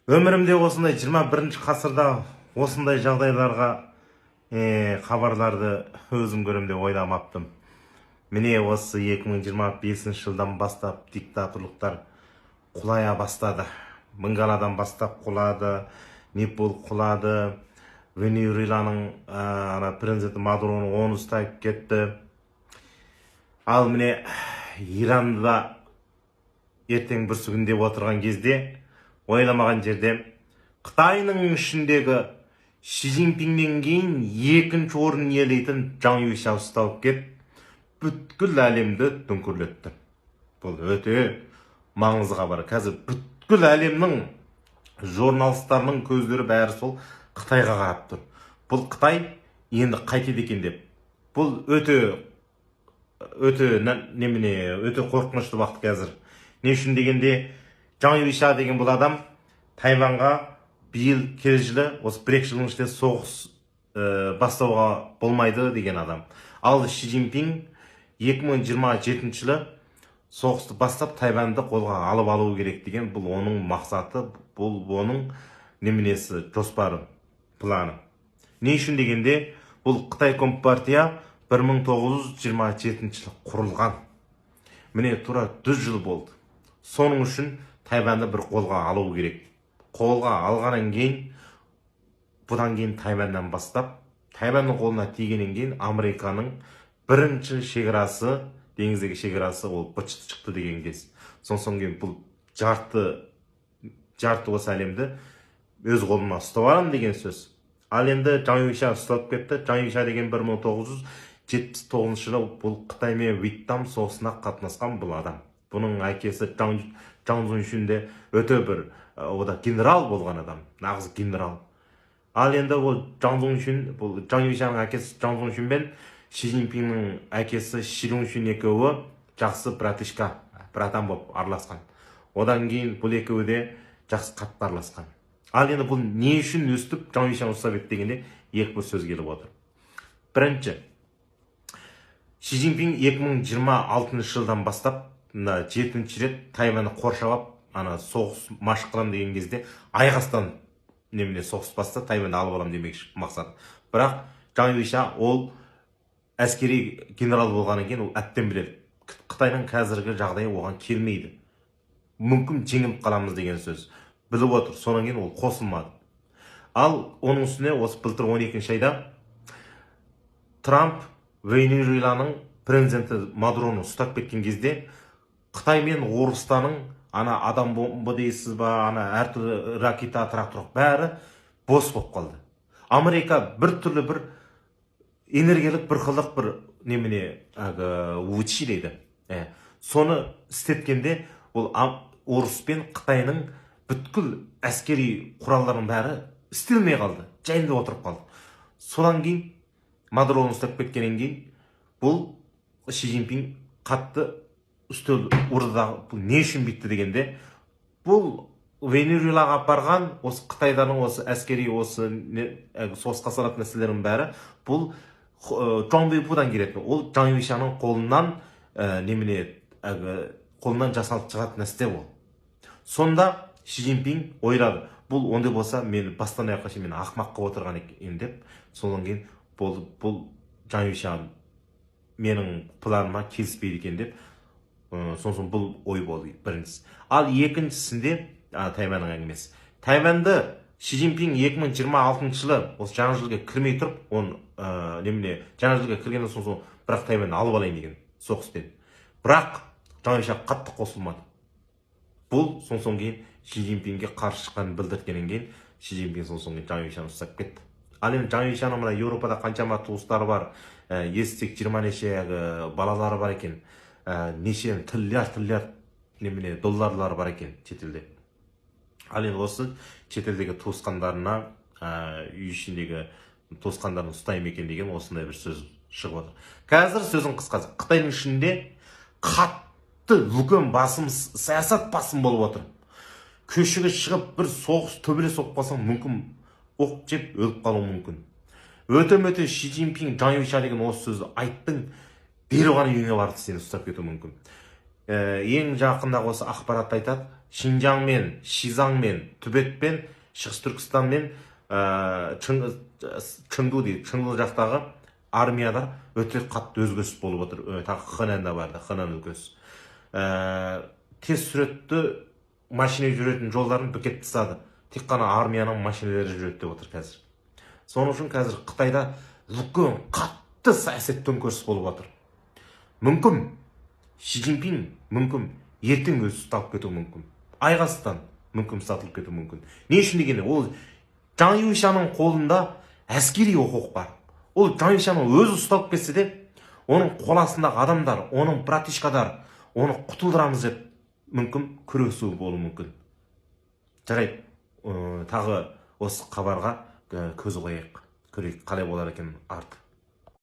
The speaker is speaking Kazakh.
Өмірімде осындай 21 ғасырда осындай жағдайларға хабарларды өзім көрем деп ойламаппын. Міне, осы 2025 жылдан бастап диктаторлықтар құлая бастады. Бенгаладан бастап құлады, Непал құлады, Венесуэланың ана президенті Мадуроны, оны ұстап кетті. Ал міне, Иранда ертең бүрсігүн деп отырған кезде, ойламаған жерде Қытайның ішіндегі Ши Цзиньпиннен кейін екінші орын иелейтін Чжан Юйша ұсталып кетіп, бүткіл әлемді дүңкірлетті. Бұл өте маңызды хабар. Қазір бүткіл әлемнің журналистарының көздері бәрі сол Қытайға қарап тұр. Бұл Қытай енді қайтеді екен деп. Бұл өте өте немене, өте қорқынышты уақыт қазір. Не үшін дегенде, Чжан Юйша деген бұл адам Тайваньға биыл, келесі жылы, осы 1-2 жылдың ішінде соғыс бастауға болмайды деген адам. Ал Ши Цзиньпин 2027 жылы соғысты бастап, Тайваньды қолға алып алу керек деген, бұл оның мақсаты, бұл оның неменесі, жоспары, планы. Не үшін дегенде, бұл Қытай Компартия 1927 жылы құрылған, міне, тура 100 жыл болды. Соның үшін Тайваньды бір қолға алу керек. Қолға алғаннан кейін, бұдан кейін Тайваньнан бастап, Тайваньның қолына тигеннен кейін Американың бірінші шекарасы, теңіздегі шекарасы, ол быт шықты деген кез. Сосын кейін бұл жарты осы әлемді өз қолыма ұстап аламын деген сөз. Ал енді Чжан Юйша ұсталып кетті. Чжан Юйша деген 1979 жылы бұл Қытай мен Вьетнам соғысына қатынасқан бұл адам. Бұның әкесі Чжан Цзуньшүн де өте бір о да генерал болған адам, нағыз генерал. Ал енді ол Чжан Цзуньшүн, бұл Чжан Юйшаның әкесі Чжан Цзуньшүн мен Ши Цзиньпиннің әкесі Ши Жуншүн екеуі жақсы братишка, братан болып араласқан. Одан кейін бұл екеуі де жақсы, қатты араласқан. Ал енді бұл не үшін өстіп Чжан Юйшаны ұстап еді дегенде, екі бір сөз келіп отыр. Бірінші, Ши Цзиньпин 2026 жылдан бастап мына жетінші рет Тайваньды қоршап алып, ана соғыс машық қыламын деген кезде аяқ астынан немене, соғыс бастап, Тайваньды алып аламын демекші мақсат. Бірақ Чжан Юйша ол әскери генерал болғаннан кейін, ол әбден біледі, Қытайдың қазіргі жағдайы оған келмейді, мүмкін жеңіліп қаламыз деген сөз біліп отыр. Содан кейін ол қосылмады. Ал оның үстіне осы былтыр 12 айда Трамп Венесуэланың президенті Мадуроны ұстап кеткен кезде, Қытай мен Орыстаның ана адам бомба дейсіз ба, ана әртүрлі ракета, трактор, бәрі бос болып қалды. Америка бір түрлі бір энергиялық бір қылық бір немене, әлгі 武器 дейді, соны істеткенде, ол орыс пен Қытайның бүткіл әскери құралдарының бәрі істелмей қалды, жайында отырып қалды. Содан кейін Мадуроны ұстап кеткеннен кейін бұл Ши Цзиньпин қатты үстел ұрды дағы. Бұл не үшін бүйтті дегенде, бұл Венесуэлаға апарған осы қытайлардың осы әскери, осы әлгі соғысқа салатын нәрселердің бәрі бұл 装备部-дан келетін. Ол Чжан Юйшаның қолынан немене, әлгі қолынан жасалып шығатын нәрсе ол. Сонда Ши Цзиньпин ойлады: бұл ондай болса, мен бастан аяққа шейін мені ақымақ қылып отырған екен деп. Содан кейін болды, бұл Чжан Юйша менің планыма келіспейді екен деп. Сосын бұл ой болды біріншісі. Ал екіншісінде Тайваньның әңгімесі. Тайваньды Ши Цзиньпин 2026 жылы осы жаңа жылға кірмей тұрып, оны немене, жаңа жылға кіргеннен соң, сол бірақ Тайваньды алып алайын деген соғыспен. Бірақ Чжан Юйша қатты қосылмады. Бұл соң кейін Ши Цзиньпинге қарсы шыққанын білдірткеннен кейін, Ши Цзиньпин соң кейін Чжан Юйшаны ұстап кетті. Ал енді Чжан Юйшаның мына Еуропада қаншама туыстары бар, естісек, 20 неше әлгі балалары бар екен, неше триллиард триллиард немене долларлары бар екен шетелде. Ал енді осы шетелдегі туысқандарына, үй ішіндегі туысқандарын ұстай ма екен деген осындай бір сөз шығып отыр. Қазір сөздің қысқасы, Қытайдың ішінде қатты үлкен басым, саясат басым болып отыр. Көшеге шығып бір соғыс, төбелес болып қалсаң, мүмкін оқ жеп өліп қалуың мүмкін. Өте мөте Ши Цзиньпин, Чжан Юйша деген осы сөзді айттың, дереу ғана үйіңе барып сені ұстап кетуі мүмкін. Ең жақындағы осы ақпаратты айтады. Шинжаңмен, Шизаңмен, Түбетпен, Шығыс Түркістанмен, Чыңду дейді, Чыңду жақтағы армияда өте қатты өзгеріс болып отыр. Тағы Хэнанда барды, Хэнан өлкесі. Тез сүретті машина жүретін жолдарын бекетіп тастады. Тек қана армияның машиналары жүреді деп отыр қазір. Соның үшін қазір Қытайда үлкен қатты саясат төңкеріс болып отыр. Мүмкін Ши Цзиньпин мүмкін ертең өзі ұсталып кетуі мүмкін. Айғастан мүмкін сатылып кетуі мүмкін. Не үшін дегенде, ол Чжан Юйшаның қолында әскери құқық бар. Ол Чжан Юйшаның өзі ұсталып кетсе де, оның қол астындағы адамдар, оның братишкалар оны құтылдырамыз деп мүмкін күресу болуы мүмкін. Жарайды, тағы осы хабарға көз қояйық, көрейік қалай болар екен арты.